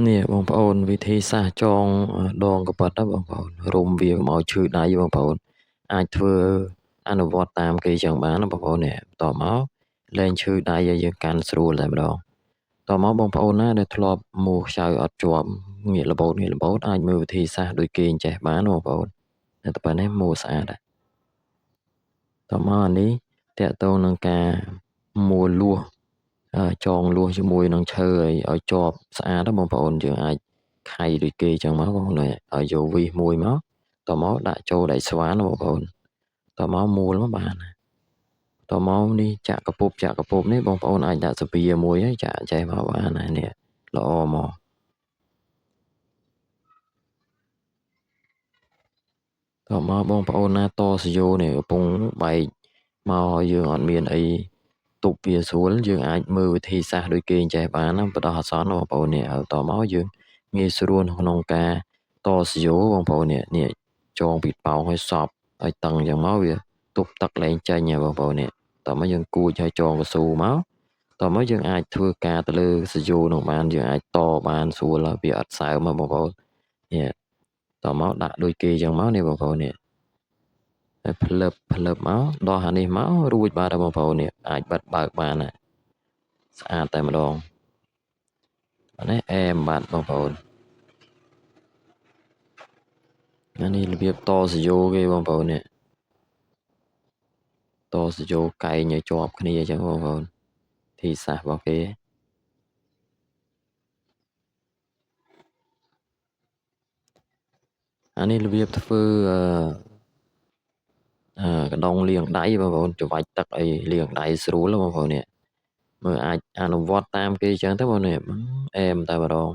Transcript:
នេះបងប្អូនវិធីសាស្ត្រចងដងកាពិតណាបងប្អូនរុំវាកុំឲ្យឈឺដៃបងប្អូនអាចធ្វើអនុវត្តតាមគេចឹងបានណាបងប្អូននេះបន្តមកលែងឈឺដៃឲ្យយើងកាន់ស្រួលតែម្ដងតមកបងប្អូនណាដែលធ្លាប់មួខ្ចៅអត់ជាប់ងាករបូតងាករបូតអាចមើលវិធីសាស្ត្រដូចគេអញ្ចេះបានបងប្អូនតែប៉ុណ្ណេះមួស្អាតដែរតមកអានេះតកតងនឹងការមួលួសចងលួសជាមួយនឹងឈើឲ្យជាប់ស្អាតណាបងប្អូនយើងអាចខៃដូចគេចឹងមកបងប្អូនឲ្យយកវីសមួយមកតមកដាក់ចូលដៃស្វានបងប្អូនតមកមួលមកបានតមកនេះចាក់កពុបចាក់កពុបនេះបងប្អូនអាចដាក់សាពីមួយហើយចាក់ចេះមកបានហើយនេះល្អមកតមកបងប្អូនណាតសយោនេះកំពុងបែកមកឲ្យយើងអត់មានអីទប់វាស្រួលយើងអាចមើលវិធីសាស្ត្រដូចគេចេះបានណាបដោះអាសន្នបងប្អូននេះហើយតមកយើងងាយស្រួលក្នុងការតសយោបងប្អូននេះនេះចងពីប៉ោងឲ្យសពឲ្យតឹងអញ្ចឹងមកវាទប់ទឹកលែងចេញហ៎បងប្អូននេះតមកយើងគួចឲ្យចងកស៊ូមកតមកយើងអាចធ្វើការទៅលើសយោនឹងបានយើងអាចតបានស្រួលហើយវាអត់សើមបងប្អូននេះតមកដាក់ដូចគេអញ្ចឹងមកនេះបងប្អូននេះហើយផ្លឹបផ្លឹបមកដោះអានេះមករួចបាទបងប្អូននេះអាចបិទបើកបានណាស្អាតតែម្ដងនេះអែមបាទបងប្អូនអានេះរបៀបតសយោគេបងប្អូននេះតសយោកែងឲ្យជាប់គ្នាអញ្ចឹងបងប្អូនធីសាស្ត្ររបស់គេអានេះរបៀបធ្វើអឺកដងលាងដៃបងប្អូនច្របាច់ទឹកអីលាងដៃស្រួលបងប្អូននេះមើលអាចអនុវត្តតាមគេអញ្ចឹងទៅបងនេះអែមតែម្ដង